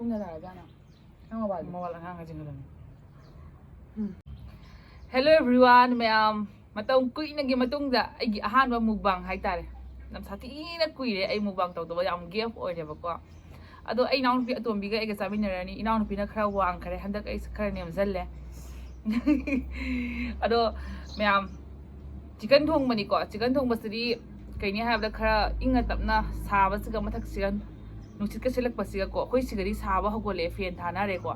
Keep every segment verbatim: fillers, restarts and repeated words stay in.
ꯄꯨꯡ ꯀꯌꯥ ꯇꯥꯔꯖꯥꯠꯅꯣ? ꯅꯪ ꯃꯣꯕꯥꯏꯜꯗꯣ? ꯃꯣꯕꯥꯏꯜ ꯑꯉꯥꯡꯒ ꯆꯤꯡꯈꯠꯂꯝꯃꯤ꯫ ꯎꯝ꯫ Hello everyone, ꯃꯌꯥꯝ꯫ ꯃꯇꯝ ꯀꯨꯏꯅꯒꯤ ꯃꯇꯨꯡꯗ ꯑꯩꯒꯤ ꯑꯍꯥꯟꯕ mukbang ꯍꯥꯏꯇꯥꯔꯦ꯫ ꯌꯥꯝ ꯁꯥꯊꯤꯅ ꯀꯨꯏꯔꯦ ꯑꯩ mukbang ꯇꯧꯗꯕ, ꯌꯥꯝ gap ꯑꯣꯏꯔꯦꯕꯀꯣ꯫ ꯑꯗꯣ ꯑꯩ ꯏꯅꯥꯎꯅꯨꯄꯤ ꯑꯇꯣꯝꯕꯤꯒ ꯑꯩꯒ ꯆꯥꯃꯤꯟꯅꯔꯅꯤ꯫ ꯏꯅꯥꯎꯅꯨꯄꯤꯅ ꯈꯔ ꯋꯥꯡꯈ꯭ꯔꯦ, ꯍꯟꯗꯛ ꯑꯩ ꯈꯔ ꯅꯦꯝꯖꯜꯂꯦ꯫ ꯑꯗꯣ ꯃꯌꯥꯝ, chicken ꯊꯣꯡꯕꯅꯤꯀꯣ꯫ Chicken ꯊꯣꯡꯕꯁꯤꯗꯤ ꯀꯩꯅꯤ ꯍꯥꯏꯕꯗ ꯈꯔ ꯏꯪꯅ ꯇꯞꯅ ꯁꯥꯕꯁꯤꯒ ꯃꯊꯛꯁꯤꯒ ꯅꯨꯡꯁꯤꯠꯀ ꯁꯤꯠꯂꯛꯄꯁꯤꯒꯀꯣ, ꯑꯩꯈꯣꯏ ꯁꯤꯒꯗꯤ ꯁꯥꯕ ꯍꯧꯒꯠꯂꯛꯑꯦ, fan ꯊꯥꯅꯔꯦꯀꯣ꯫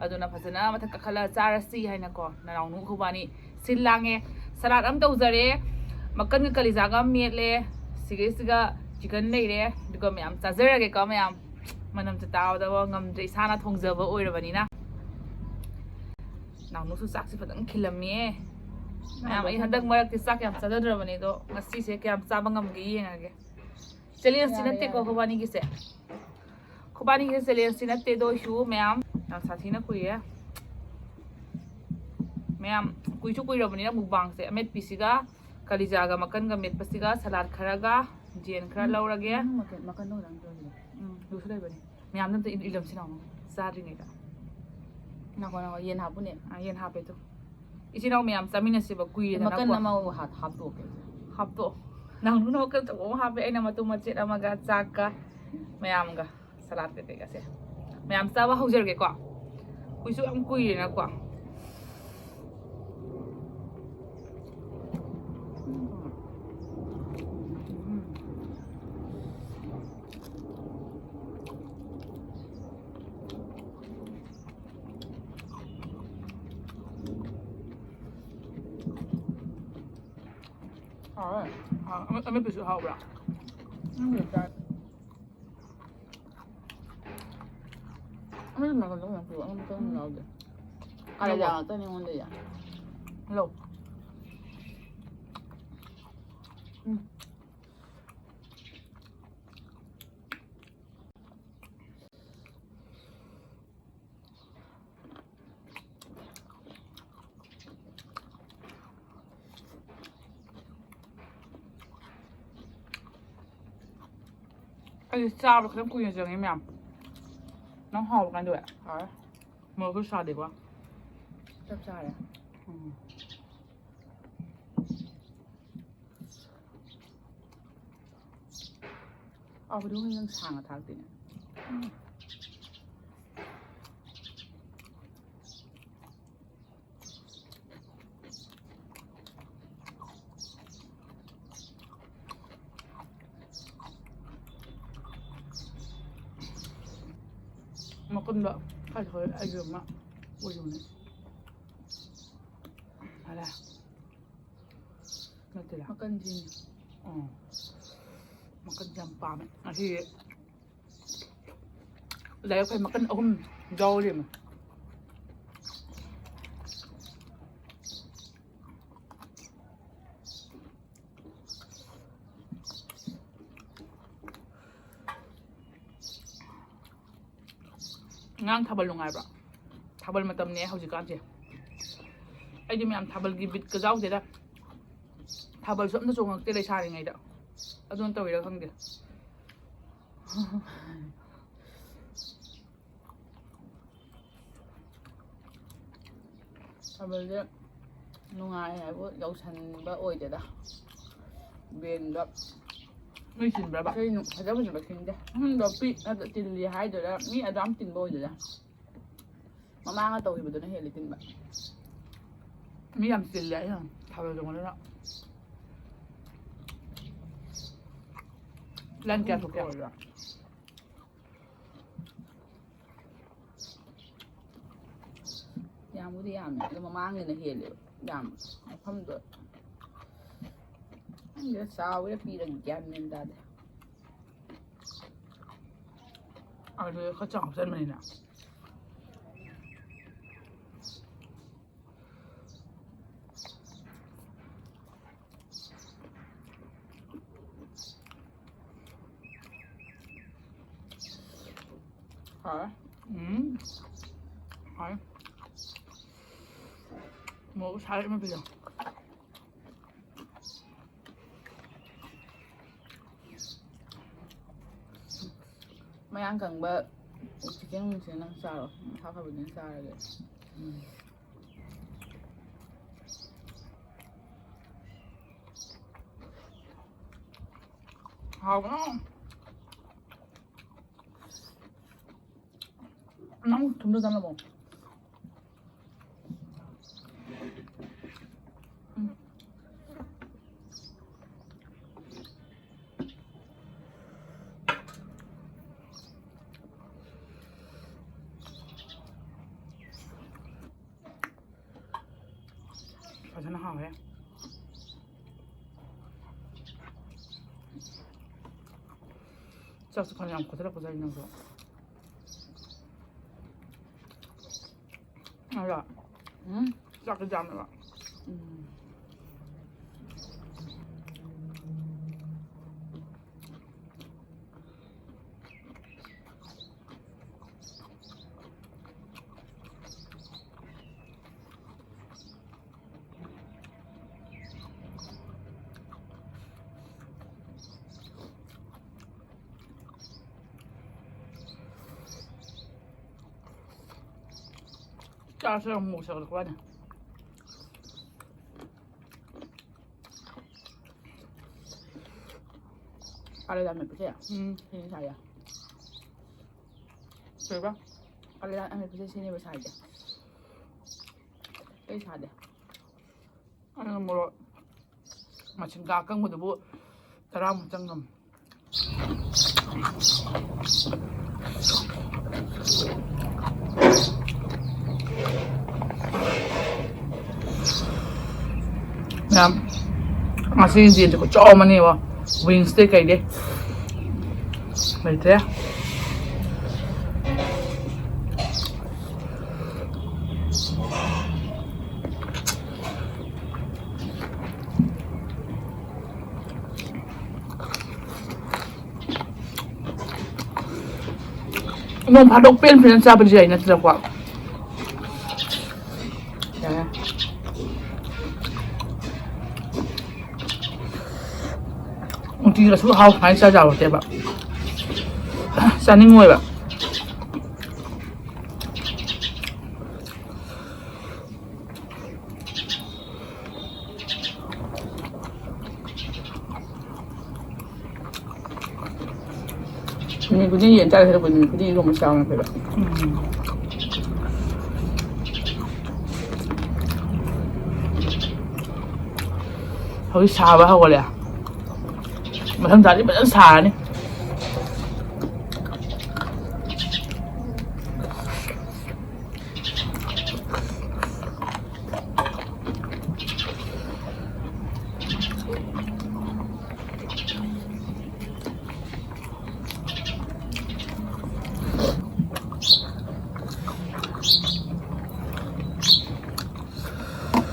ꯑꯗꯨꯅ ꯐꯖꯅ ꯃꯊꯛ ꯀꯥꯈꯠꯂ ꯆꯥꯔꯁꯤ ꯍꯥꯏꯅꯀꯣ, ꯅꯅꯥꯎꯅꯨ ꯑꯩꯈꯣꯏꯕꯥꯅꯤ ꯁꯤꯜ ꯂꯥꯡꯉꯦ꯫ Salad ꯑꯃ ꯇꯧꯖꯔꯦ, ꯃꯀꯟꯒ ꯀꯂꯤꯖꯥꯒ ꯑꯃ ꯃꯦꯠꯂꯦ꯫ ꯁꯤꯒꯩꯁꯤꯒ chicken ꯂꯩꯔꯦ, ꯑꯗꯨꯒ ꯃꯌꯥꯝ ꯆꯥꯖꯔꯒꯦꯀꯣ ꯃꯌꯥꯝ꯫ ꯃꯅꯝꯁꯦ ꯇꯥꯕꯗ ꯉꯝꯗ꯭ꯔꯦ, ꯏꯁꯥꯅ ꯊꯣꯡꯖꯕ ꯑꯣꯏꯔꯕꯅꯤꯅ꯫ ꯅꯥꯎꯅꯨꯁꯨ ꯆꯥꯛꯁꯤ ꯐꯖꯅ ꯈꯤꯜꯂꯝꯃꯦ꯫ ꯃꯌꯥꯝ, ꯑꯩ ꯍꯟꯗꯛ ꯃꯔꯛꯇꯤ ꯆꯥꯛ ꯌꯥꯝ ꯆꯥꯖꯗ꯭ꯔꯕꯅꯦ, ꯑꯗꯣ ꯉꯁꯤꯁꯦ ꯀꯌꯥꯝ ꯆꯥꯕ ꯉꯝꯒꯦ ꯌꯦꯡꯉꯒꯦ꯫ Challenge ꯁꯤ ꯌꯥꯔꯦ, ꯅꯠꯇꯦꯀꯣ ꯌꯥꯔꯦ꯫ ꯑꯩꯈꯣꯏꯕꯥꯅꯤꯒꯤꯁꯦ꯫ ꯑꯩꯈꯣꯏꯕꯥꯅꯤꯒꯤꯁꯦ challenge ꯁꯤ ꯅꯠꯇꯦ, ꯑꯗꯨ ꯑꯣꯏꯁꯨ ꯃꯌꯥꯝ, ꯌꯥꯝ ꯁꯥꯊꯤꯅ ꯀꯨꯏꯔꯦ꯫ ꯃꯌꯥꯝ, ꯀꯨꯏꯁꯨ ꯀꯨꯏꯔꯕꯅꯤꯅ mukbang ꯁꯦ꯫ ꯑꯃꯦꯠꯄꯤꯁꯤꯒ, ꯀꯂꯤꯖꯥꯒ ꯃꯀꯟꯒ ꯃꯦꯠꯄꯁꯤꯒ, salad ꯈꯔꯒ, ꯖꯦꯟ ꯈꯔ ꯎꯝ, ꯂꯧꯔꯒꯦ꯫ ꯎꯝ, ꯃꯀꯟ, ꯃꯀꯟ ꯂꯧꯔꯒ ꯑꯝꯇ ꯑꯣꯏꯔꯦ꯫ ꯎꯝ, ꯑꯗꯨꯁꯨ ꯂꯩꯕꯅꯦ꯫ ꯃꯌꯥꯝꯗ ꯑꯝꯇ ꯏꯜꯂꯝꯁꯤ ꯂꯥꯎꯅꯣ, ꯆꯥꯗ꯭ꯔꯤꯉꯩꯗ꯫ ꯉꯥꯏꯈꯣ, ꯉꯥꯏꯈꯣ, ꯌꯦꯟ ꯍꯥꯞꯄꯨꯅꯦ꯫ ꯑꯥ, ꯌꯦꯟ ꯍꯥꯞꯄꯦ ꯇꯨ꯫ ꯏꯆꯤꯟ ꯏꯅꯥꯎ ꯃꯌꯥꯝ ꯆꯥꯃꯤꯟꯅꯁꯦꯕ, ꯀꯨꯏꯔꯦꯗꯅꯀꯣ꯫ ꯃꯀꯟ ꯑꯃ ꯍꯥꯞ-, ꯍꯥꯞꯇꯣꯛꯀꯦ꯫ ꯍꯥꯞꯇꯣꯛꯑꯣ꯫ ꯅꯪ ꯅꯣꯛꯀ ꯇꯧꯕ ꯑꯃ ꯍꯥꯞꯄꯦ, ꯑꯩꯅ ꯃꯇꯨꯝ ꯃꯆꯦꯠ ꯑꯃꯒ ꯆꯥꯛꯀ ꯃꯌꯥꯝꯒ꯫ Salad ꯀꯩꯀꯩꯒꯁꯦ ꯃꯌꯥꯝ ꯆꯥꯕ ꯍꯧꯖꯔꯒꯦꯀꯣ꯫ ꯀꯨꯏꯁꯨ ꯌꯥꯝ ꯀꯨꯏꯔꯦꯅꯀꯣ꯫ ꯍꯥꯎꯋꯦ꯫ ꯑꯥ, ꯑꯃꯦꯠ-, ꯑꯃꯦꯠꯄꯁꯨ ꯍꯥꯎꯕ꯭ꯔꯥ? ꯎꯝ, ꯆꯥꯏ꯫ ꯑꯩ ꯃꯪꯒꯟꯗꯣ ꯌꯥꯝ ꯄꯤꯔꯛꯑꯣ, ꯑꯃꯇ ꯌꯥꯎꯗꯦ꯫ ꯀꯥꯂꯦꯖꯥ ꯉꯥꯛꯇꯅꯦ ꯑꯩꯉꯣꯟꯗ ꯌꯥ-, ꯂꯧ꯫ ꯎꯝ꯫ ꯑꯩ ꯆꯥꯕ ꯈꯤꯇꯪ ꯀꯨꯏꯅ ꯆꯪꯉꯦ ꯃꯌꯥꯝ꯫ ꯌꯥꯝ ꯍꯥꯎꯕ ꯀꯃꯥꯏꯅ ꯇꯧꯋꯦ? ꯍꯥꯎꯔꯦ꯫ ꯃꯣꯔꯣꯛꯁꯨ ꯁꯥꯗꯦꯀꯣ? ꯆꯞ ꯆꯥꯔꯦ꯫ ꯎꯝ꯫ ꯍꯥꯎꯕꯗꯤ ꯅꯪ ꯁꯥꯡꯅ ꯊꯥꯛꯇꯦꯅꯦ꯫ ꯃꯀꯟꯗꯣ ꯈꯔ ꯈꯔ ꯑꯩꯒꯤ ꯑꯃ ꯑꯣꯏꯕꯅꯦ꯫ ꯐꯔꯦ꯫ ꯅꯠꯇꯦꯗ꯫ ꯃꯀꯟꯁꯤꯅꯤ꯫ ꯎꯝ꯫ ꯃꯀꯟꯁꯦ ꯌꯥꯝ ꯄꯥꯝꯃꯦ꯫ ꯉꯁꯤ ꯂꯥꯏꯕꯛ ꯐꯩ ꯃꯀꯟ ꯑꯍꯨꯝ ꯌꯥꯎꯔꯦ꯫ ꯑꯉꯥꯡ ꯊꯥꯕꯜ ꯅꯨꯡꯉꯥꯏꯕ꯭ꯔꯣ? ꯊꯥꯕꯜ ꯃꯇꯝꯅꯦ ꯍꯧꯖꯤꯛꯀꯥꯟꯁꯦ꯫ ꯑꯩꯗꯤ ꯃꯌꯥꯝ ꯊꯥꯕꯜꯒꯤ ꯕꯤꯠꯀ ꯌꯥꯎꯗꯦꯗ꯫ ꯊꯥꯕꯜꯁꯨ ꯑꯝꯇ ꯆꯣꯡꯉꯛꯇꯦ ꯂꯩꯁꯥꯔꯤꯉꯩꯗ꯫ ꯑꯗꯨꯅ ꯇꯧꯔꯤꯔꯥ ꯈꯪꯗꯦ꯫ ꯊꯥꯕꯜꯁꯦ ꯅꯨꯡꯉꯥꯏ ꯍꯥꯏꯕꯨ ꯌꯧꯁꯟꯕ ꯑꯣꯏꯗꯦꯗ꯫ ꯕꯦꯟꯗꯣ ꯅꯣꯏ ꯆꯤꯟꯕ꯭ꯔꯕ? ꯏꯁꯩ ꯅꯨꯡ ꯐꯖ ꯐꯖꯕ ꯈꯤꯡꯗꯦ꯫ ꯑꯍꯨꯝꯗꯣ ꯄꯤꯛ ꯅꯠꯇ꯭ꯔ ꯇꯤꯜꯂꯤ ꯍꯥꯏꯗꯣꯏꯔꯥ, ꯃꯤ ꯑꯗꯨ ꯌꯥꯝ ꯇꯤꯟꯕ ꯑꯣꯏꯗꯦꯗ꯫ ꯃꯃꯥꯡꯒ ꯇꯧꯈꯤꯕꯗꯨꯅ ꯍꯦꯜꯂꯤ ꯇꯤꯟꯕ꯫ ꯃꯤ ꯌꯥꯝ ꯆꯤꯜꯂꯦ ꯑꯩꯅ ꯊꯥꯕꯜ ꯆꯣꯡꯕꯗꯨꯅ꯫ ꯂꯥꯏꯟ ꯀꯌꯥ ꯊꯣꯛꯀꯦ? ꯌꯥꯝꯕꯨꯗꯤ ꯌꯥꯝꯃꯦ, ꯑꯗꯣ ꯃꯃꯥꯡꯒꯤꯅ ꯍꯦꯜꯂꯦꯕ ꯌꯥꯝ ꯃꯐꯝꯗꯣ꯫ ꯈꯪꯗꯦꯗ, ꯆꯥꯎꯋꯦ ꯄꯤꯔꯒ ꯒ꯭ꯌꯥꯟ ꯃꯦꯟ ꯇꯥꯗꯦ꯫ ꯑꯗꯨ ꯈꯔ ꯆꯥꯎ ꯍꯥꯞꯆꯟꯕꯅꯤꯅ꯫ ꯍꯥꯎꯔꯦ꯫ ꯎꯝ꯫ ꯍꯥꯎꯔꯦ꯫ ꯃꯣꯔꯣꯛ ꯁꯥꯔꯦ ꯑꯃ ꯄꯤꯖꯧ꯫ ꯃꯌꯥꯡ ꯀꯪꯕ ꯆꯤꯀꯟ ꯋꯤꯡꯁꯁꯦ ꯅꯪ ꯆꯥꯔꯣ꯫ ꯎꯝ, ꯍꯥꯞꯈ꯭ꯔꯕꯅꯤꯅ ꯆꯥꯔꯒꯦ꯫ ꯎꯝ꯫ ꯍꯥꯎꯕꯅ꯫ ꯅꯪ ꯊꯨꯝꯗꯣ ꯆꯥꯅꯕꯣ? ꯎꯝ꯫ ꯐꯖꯅ ꯍꯥꯎꯔꯦ꯫ ꯆꯥꯛꯁꯨ ꯐꯅꯌꯥꯝ ꯈꯣꯠꯆꯜꯂꯛꯄꯖꯥꯠꯅꯤ ꯅꯪꯁꯨ꯫ ꯑꯗꯣ, ꯎꯝ, ꯆꯥꯛꯇꯤ ꯌꯥꯝꯃꯦꯕ꯫ ꯎꯝ꯫ ꯆꯥꯛꯁꯦ ꯌꯥꯝ ꯃꯣꯔꯣꯛ ꯁꯥꯒꯠꯂꯛꯄ ꯋꯥꯅꯦ꯫ ꯀꯥꯂꯦꯖꯥ ꯃꯦꯠꯄꯁꯦ꯫ ꯎꯝ꯫ ꯁꯤꯅ ꯁꯥꯏꯌꯦ꯫ ꯀꯩꯕ? ꯀꯥꯂꯦꯖꯥ ꯑꯃꯦꯠꯄꯁꯦ ꯁꯤꯅꯦꯕ ꯁꯥꯏꯁꯦ꯫ ꯑꯇꯩ ꯁꯥꯗꯦ꯫ ꯑꯗꯨꯅ ꯃꯣꯔꯣꯛ ꯃꯁꯤꯡꯒꯥ ꯑꯀꯪꯕꯗꯨꯕꯨ ꯇꯔꯥꯃꯨꯛ ꯆꯪꯉꯝꯃꯤ꯫ ꯃꯌꯥꯝ, ꯉꯁꯤ ꯌꯦꯟꯁꯦ ꯈꯨꯆꯥꯎ ꯑꯃꯅꯦꯕ꯫ ꯋꯤꯡꯁꯇꯩ ꯀꯩꯗꯩ ꯂꯩꯇ꯭ꯔꯦ꯫ ꯅꯣꯡ ꯐꯥꯗꯣꯛ ꯄꯦꯟ ꯄꯦꯟ ꯆꯥꯕꯗꯤ ꯌꯥꯏ ꯅꯠꯇ꯭ꯔꯀꯣ? ꯌꯥꯔꯦ꯫ ꯅꯨꯡꯇꯤꯒꯤ ꯀꯩꯁꯨ ꯑꯍꯥꯎ ꯁꯨꯃꯥꯏꯅ ꯆꯥ ꯌꯥꯄꯣꯠꯇꯦꯕ꯫ ꯆꯥꯅꯤꯡꯉꯣꯏꯕ꯫ ꯅꯨꯃꯤꯠ ꯈꯨꯗꯤꯡꯒꯤ ꯌꯦꯟ ꯆꯥꯗꯣꯏ ꯁꯔꯨꯛꯄꯨꯗꯤ ꯅꯨꯃꯤꯠ ꯈꯨꯗꯤꯡꯒꯤ ꯏꯔꯣꯝꯕ ꯆꯥꯕꯅ ꯐꯩꯕ꯫ ꯎꯝ꯫ ꯍꯧꯖꯤꯛ ꯁꯥꯕ ꯍꯧꯒꯠꯂꯦ꯫ ꯃꯊꯪ ꯊꯥꯗꯤ ꯐꯖꯅ ꯁꯥꯔꯅꯤ꯫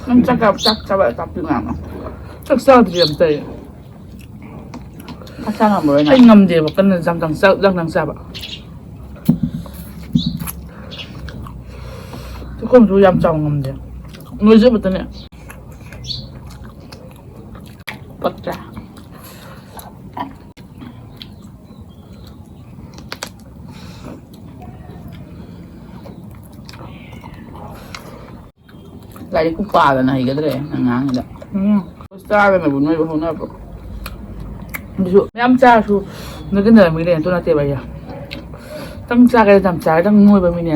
ꯅꯪ ꯆꯥꯛ ꯆꯥꯕ, ꯆꯥꯛ ꯆꯥꯕ ꯇꯥꯛꯄꯤ ꯃꯌꯥꯝ ꯑꯃ꯫ ꯆꯥꯛ ꯆꯥꯗ꯭ꯔꯤ ꯑꯝꯇ ꯑꯩ꯫ ꯆꯥꯛ ꯆꯥ ꯉꯝꯃꯔꯣꯏ ꯅꯪ? ꯑꯩ ꯉꯝꯗꯦꯕ ꯀꯟꯅ ꯌꯥꯝ ꯌꯥꯝ ꯆꯥꯛ ꯌꯥꯝ ꯌꯥꯝ ꯆꯥꯕ꯫ ꯆꯥꯛꯈꯣꯝꯁꯨ ꯌꯥꯝ ꯆꯥꯎ ꯉꯝꯗꯦ꯫ ꯅꯣꯏꯖꯕꯇꯅꯦ꯫ ꯄꯛꯇ꯭ꯔꯥ? ꯂꯥꯏꯔꯤꯛꯄꯨ ꯄꯥꯗꯅ ꯍꯩꯒꯗ꯭ꯔꯦ ꯑꯉꯥꯡꯁꯤꯗ꯫ ꯎꯝ꯫ ꯆꯥꯗꯅꯕꯨ ꯅꯣꯏꯕ ꯍꯧꯅꯕ꯭ꯔꯣ? ꯑꯗꯨꯁꯨ ꯃꯌꯥꯝ ꯆꯥꯔꯁꯨ ꯅꯣꯏꯒꯟꯅꯔꯝꯃꯤꯅꯦ, ꯑꯗꯨ ꯅꯠꯇꯦꯕ ꯑꯩꯁꯦ꯫ ꯈꯤꯇꯪ ꯆꯥꯒꯦ ꯌꯥꯝ ꯆꯥꯔꯦ, ꯈꯤꯇꯪ ꯅꯣꯏꯕ ꯃꯤꯅꯦ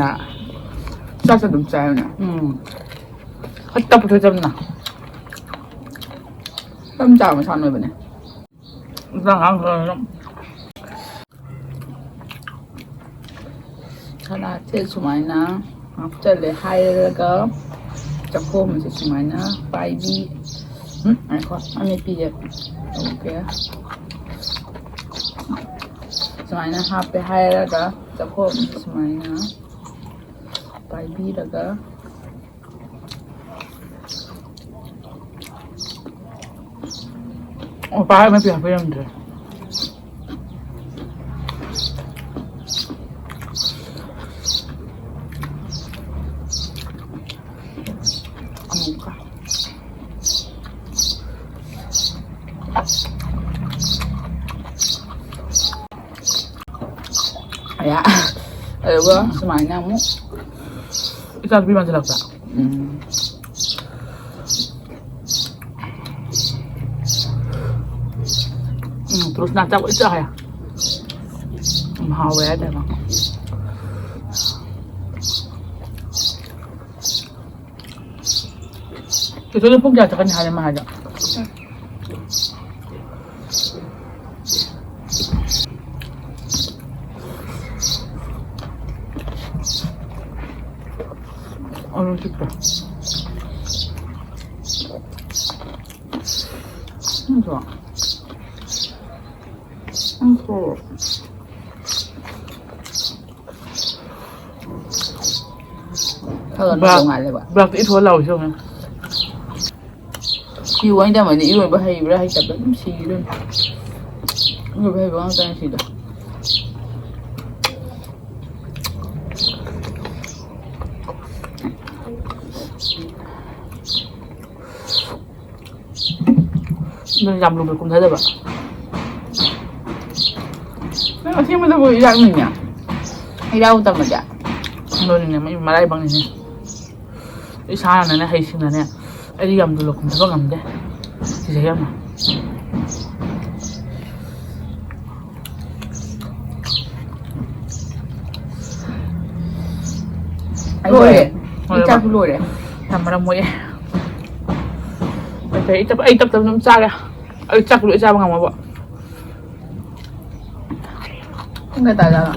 ꯆꯥꯛꯁꯨ ꯑꯗꯨꯝ ꯆꯥꯏꯕꯅꯦ꯫ ꯎꯝ꯫ ꯈꯔ ꯇꯞꯄ ꯈꯔ ꯆꯝꯅ꯫ ꯆꯝ ꯆꯥꯕ ꯃꯁꯥ ꯅꯣꯏꯕꯅꯦ꯫ ꯏꯟꯁꯥꯡ ꯍꯥꯡꯈ꯭ꯔꯒ ꯁꯂꯥꯠꯁꯦ ꯁꯨꯃꯥꯏꯅ ꯍꯥꯞꯆꯜꯂꯦ ꯍꯥꯏꯔꯒ ꯆꯥꯛꯈꯣꯝꯁꯦ ꯁꯨꯃꯥꯏꯅ ꯄꯥꯏꯕꯤ꯫ ꯎꯝ, ꯉꯥꯏꯈꯣ, ꯑꯃꯦꯠꯄꯤꯁꯦ ꯇꯧꯒꯦ꯫ ꯁꯨꯃꯥꯏꯅ ꯍꯥꯞꯄꯦ ꯍꯥꯏꯔꯒ ꯆꯥꯛꯈꯣꯝꯁꯦ ꯁꯨꯃꯥꯏꯅ ꯄꯥꯏꯕꯤꯔꯒ ꯎꯄꯥꯏ ꯑꯃ ꯄꯤꯔꯛꯄ ꯌꯥꯔꯝꯗ꯭ꯔꯦ꯫ ꯑꯃꯨꯛꯀ꯫ ꯑꯌꯥ꯫ ꯑꯗꯨꯒ ꯁꯨꯃꯥꯏꯅ ꯑꯃꯨꯛ ꯏꯆꯥꯅꯨꯄꯤ ꯃꯥꯟꯁꯤꯜꯂꯛꯄ꯭ꯔꯥ? ꯎꯝ꯫ ꯎꯝ, ꯇ꯭ꯔꯨꯁꯅꯥ ꯆꯥꯛ ꯂꯣꯏ ꯆꯥꯈ꯭ꯔꯦ꯫ ꯍꯥꯎꯋꯦ ꯍꯥꯏꯗꯅ꯫ ꯀꯩꯊꯣꯛꯗ ꯄꯨꯡ ꯀꯌꯥ ꯆꯠꯀꯅꯤ ꯍꯥꯏꯅ ꯃꯥ ꯍꯥꯏꯗꯣ? ꯑꯂꯨ ꯆꯤꯛꯄ꯭ꯔꯥ? ꯎꯝ, ꯊꯣꯛ꯫ ꯎꯝ, ꯊꯣꯛ꯫ ꯈꯔ ꯕ꯭ꯂꯥꯛ-, ꯅꯣꯡꯉꯥꯜꯂꯦꯕ꯫ ꯕ꯭ꯂꯥꯛꯇ ꯏꯊꯣꯛꯑ ꯂꯥꯎꯔꯤꯁꯦ ꯌꯦꯡꯉꯨꯅꯦ꯫ ꯁꯤ ꯋꯥꯏ ꯇꯝꯃꯗꯤ ꯏꯔꯣꯏꯕ ꯍꯩꯕ꯭ꯔꯥ ꯍꯩꯇꯕ꯭ꯔꯥ ꯑꯗꯨꯝ ꯁꯤꯈꯤꯗꯣꯏꯅꯤ꯫ ꯏꯔꯣꯏꯕ ꯍꯩꯕ ꯉꯥꯛꯇꯅꯤ ꯁꯤꯗ꯫ ꯑꯗꯨꯅ ꯌꯥꯝ ꯂꯨꯕ ꯀꯨꯝꯊꯗꯕ꯫ ꯅꯪ ꯑꯁꯦꯡꯕꯗꯕꯨ ꯏꯔꯥꯛꯅꯤꯡꯉꯦ꯫ ꯏꯔꯥꯛ ꯇꯝꯃꯗꯤ꯫ ꯑꯗꯨꯅꯤꯅꯦ, ꯃꯩ ꯃꯔꯥꯏꯕꯛꯅꯤꯅꯦ꯫ ꯏꯁꯥꯅꯅꯦ ꯍꯩꯁꯤꯡꯅꯅꯦ꯫ ꯑꯩꯗꯤ ꯌꯥꯝ ꯂꯨꯕ ꯀꯨꯝꯊꯕ ꯉꯝꯗꯦ꯫ ꯁꯤꯁꯦ ꯌꯥꯝꯅ꯫ ꯑꯩ ꯂꯣꯏꯔꯦ꯫ ꯂꯣꯏꯔꯦ꯫ ꯑꯩ ꯆꯥꯛꯁꯨ ꯂꯣꯏꯔꯦ꯫ ꯌꯥꯝ ꯃꯔꯝ ꯃꯣꯛꯑꯦ꯫ ꯑꯩ ꯇꯞ-, ꯑꯩ ꯇꯞ ꯇꯞꯅ ꯑꯗꯨꯝ ꯆꯥꯒꯦ꯫ ꯑꯩ ꯆꯥꯛ ꯂꯣꯏ ꯆꯥꯕ ꯉꯝꯃꯕ꯫ ꯄꯨꯡ ꯀꯌꯥ ꯇꯥꯖꯥꯠꯅꯣ?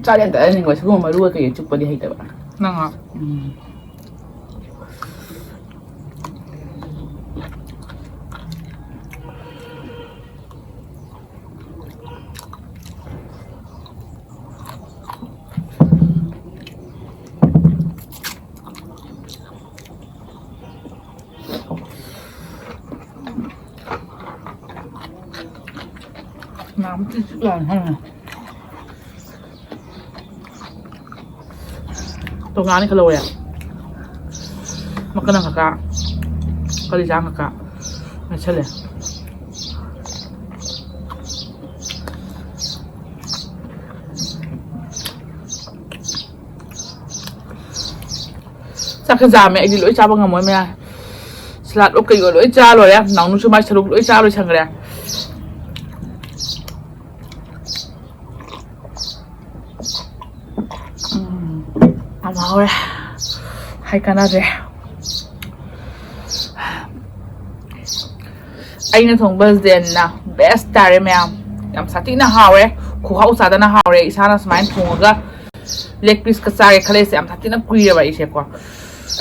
ꯆꯥꯛ ꯌꯥꯝ ꯆꯥꯖꯅꯤꯡꯕ, ꯁꯤꯒꯨꯝꯕ ꯃꯔꯨꯒ ꯀꯩꯀꯩ ꯆꯨꯞꯄꯗꯤ ꯍꯩꯇꯕ꯫ ꯅꯪꯉꯣ? ꯎꯝ꯫ ꯅꯥꯕ ꯆꯤꯛ ꯆꯤꯛ ꯂꯥꯎꯔꯦ ꯍꯥꯏꯅꯦ꯫ ꯇꯣꯉꯥꯟꯅ ꯈꯜꯍꯧꯋꯦ꯫ ꯃꯀꯅ ꯀꯀꯥ, ꯀꯂꯤꯖꯥ ꯀꯀꯥ ꯃꯦꯠꯁꯜꯂꯦ꯫ ꯆꯥꯛꯁꯦ ꯌꯥꯝꯃꯦ, ꯑꯩꯗꯤ ꯂꯣꯏ ꯆꯥꯕ ꯉꯝꯃꯣꯏ ꯃꯌꯥꯝ꯫ ꯁꯂꯥꯗ ꯑꯣ ꯀꯩꯑꯣ ꯂꯣꯏ ꯆꯥ ꯂꯣꯏꯔꯦ꯫ ꯅꯥꯎꯅꯨꯁꯨ ꯃꯥꯏ ꯁꯔꯨꯛ ꯂꯣꯏ ꯆꯥ ꯂꯣꯏꯁꯟꯈ꯭ꯔꯦ꯫ ꯎꯝ, ꯌꯥꯝ ꯍꯥꯎꯔꯦ꯫ ꯍꯥꯏ ꯀꯥꯟꯅꯗ꯭ꯔꯦ꯫ ꯑꯩꯅ ꯊꯣꯡꯕ ꯖꯦꯟꯅ ꯕꯦꯁ ꯇꯥꯔꯦ ꯃꯌꯥꯝ꯫ ꯌꯥꯝ ꯁꯥꯊꯤꯅ ꯍꯥꯎꯔꯦ꯫ ꯈꯨꯍꯥꯎ ꯆꯥꯗꯅ ꯍꯥꯎꯔꯦ꯫ ꯏꯁꯥꯅ ꯁꯨꯃꯥꯏꯅ ꯊꯣꯡꯉꯒ ꯂꯦꯒ ꯄꯤꯁꯀ ꯆꯥꯒꯦ ꯈꯜꯂꯛꯏꯁꯦ ꯌꯥꯝ ꯁꯥꯊꯤꯅ ꯀꯨꯏꯔꯦꯕ ꯑꯩꯁꯦꯀꯣ꯫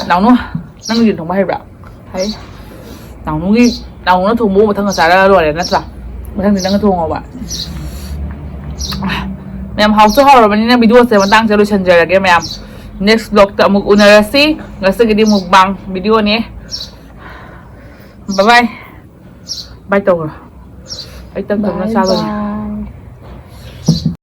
ꯅꯥꯎꯅꯨ, ꯅꯪ ꯌꯦꯟ ꯊꯣꯡꯕ ꯍꯩꯕ꯭ꯔꯥ? ꯍꯩ꯫ ꯅꯥꯎꯅꯨꯒꯤ, ꯅꯥꯎꯅꯨꯅ ꯊꯣꯡꯕ ꯃꯊꯪꯒ ꯆꯥꯔꯒ ꯂꯣꯏꯔꯦ ꯅꯠꯇ꯭ꯔꯥ? ꯃꯊꯪꯗꯤ ꯅꯪꯅ ꯊꯣꯡꯉꯣꯕ꯫ ꯃꯌꯥꯝ ꯍꯥꯎꯁꯨ ꯍꯥꯎꯔꯕꯅꯤꯅ ꯚꯤꯗꯤꯑꯣꯁꯦ ꯃꯇꯥꯡꯁꯦ ꯂꯣꯏꯁꯤꯟꯖꯔꯒꯦ ꯃꯌꯥꯝ꯫ ꯅꯦꯛꯁ ꯕ꯭ꯂꯣꯛꯇ ꯑꯃꯨꯛ ꯎꯅꯔꯁꯤ꯫ ꯉꯁꯤꯒꯤꯗꯤ ꯃꯨꯛꯕꯥꯡ ꯚꯤꯗꯤꯑꯣꯅꯦ꯫ ꯕꯥꯏ ꯕꯥꯏ꯫ ꯕꯥꯏ ꯇꯧꯈ꯭ꯔꯣ꯫ ꯑꯩ ꯇꯞ ꯇꯞꯅ ꯕꯥꯏ ꯆꯥꯕꯅꯦ꯫ ꯕꯥꯏ꯫